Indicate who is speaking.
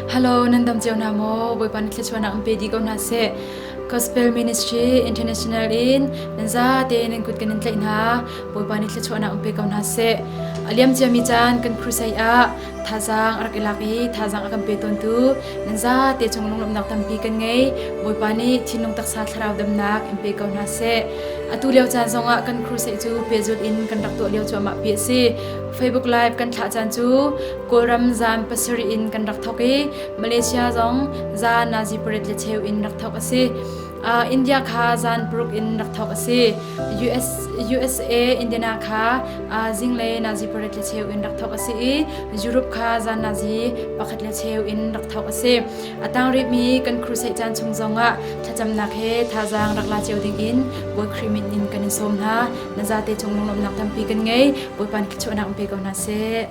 Speaker 1: Hello, nan dam cio hna maw? Bawipa nih thluachuahnak in pe dih ko hna seh. Gospel Ministry International in nan zate nan kut kan in tlaih hna. Bawipa nih thluachuahnak in pe ko hna seh. A liam ciami caan kan crusade ah thazaang a rak i lak i thazaang a kan pe tawntu nan zate cung lunglawmhnak tampi kan ngei. Bawipa nih thinlung taksa thlarau damnak in pe ko hna seh. Atu lio caan zongah kan crusade cu pehzulh in kan rak tuah lio cuahmah pi a si. Facebook Live kan thlah caan cu Kawlram zan pasarih in kan rak thawk i Malaysia zong zan nazi pariat le cheu in rak thawk a si. Uh, India kha zan paruk in rak thawk a si. US, USA Indiana kha uh, zinglei nazi pariat le cheu in rak thawk a si i Europe kha zan nazi pakhat le cheu in rak thawk a si. A tang rihmi kan crusade caan chung zongah thlacamnak he thazaang rak la cio ding in Bawi Khrih min in kan in sawm hna. Na zate cung lunglawmhnak tampi kan ngei. Bawipa nih thluachuahnak in pe ko hna seh.